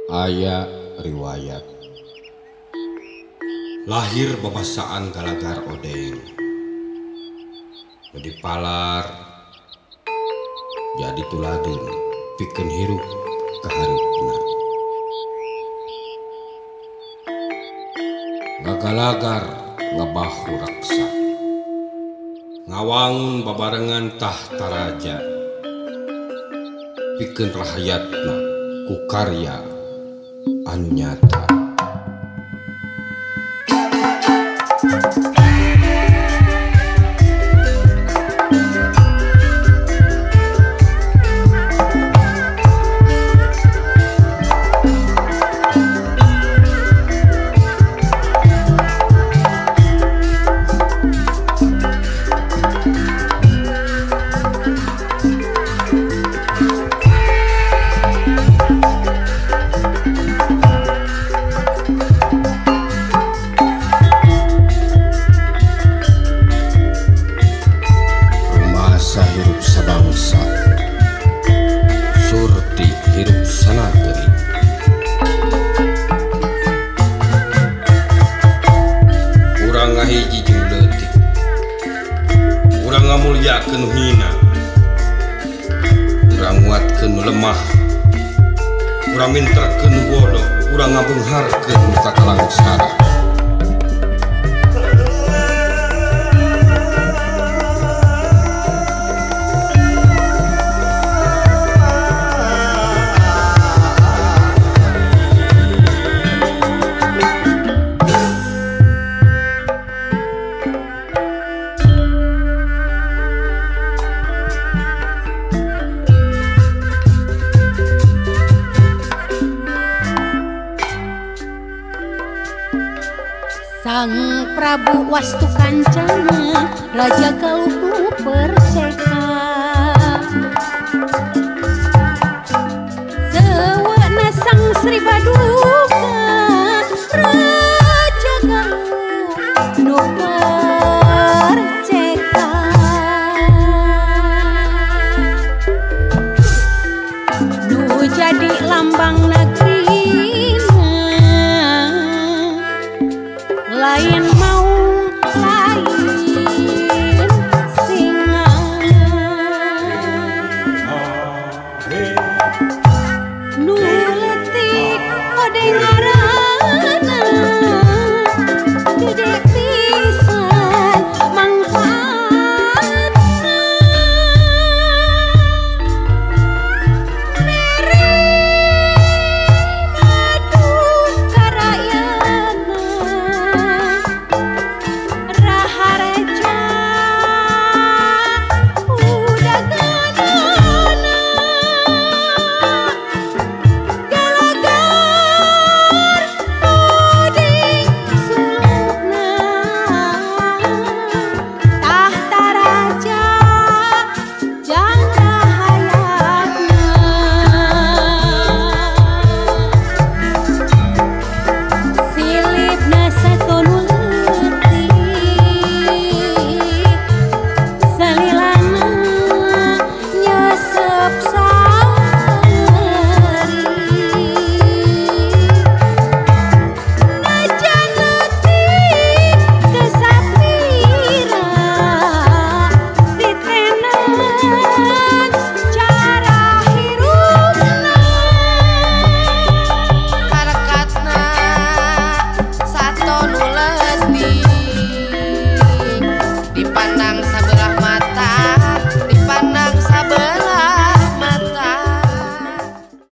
Aya riwayat lahir babasaan galagar odeng, jadi palar, jadi tuladun, pikeun hirup kaharupna. Ngagalagar ngabahu raksa, ngawangun babarengan tahta raja, pikeun rahayatna ku karya anu nyata. Hirup sabangsa, surti hirup sanageri. Urang ngahiji jeung leutik, urang ngamulyakeun nu hina, urang nguatkeun nu lemah, urang minterkeun nu bodoh, urang ngabeungharkeun nu kakalangsara. Sang Prabu Wastu Kancana, Raja Galuh Perceka. Sewana Sang Sri Paduka, Raja Galuh nu Perceka. Nu jadi lambang.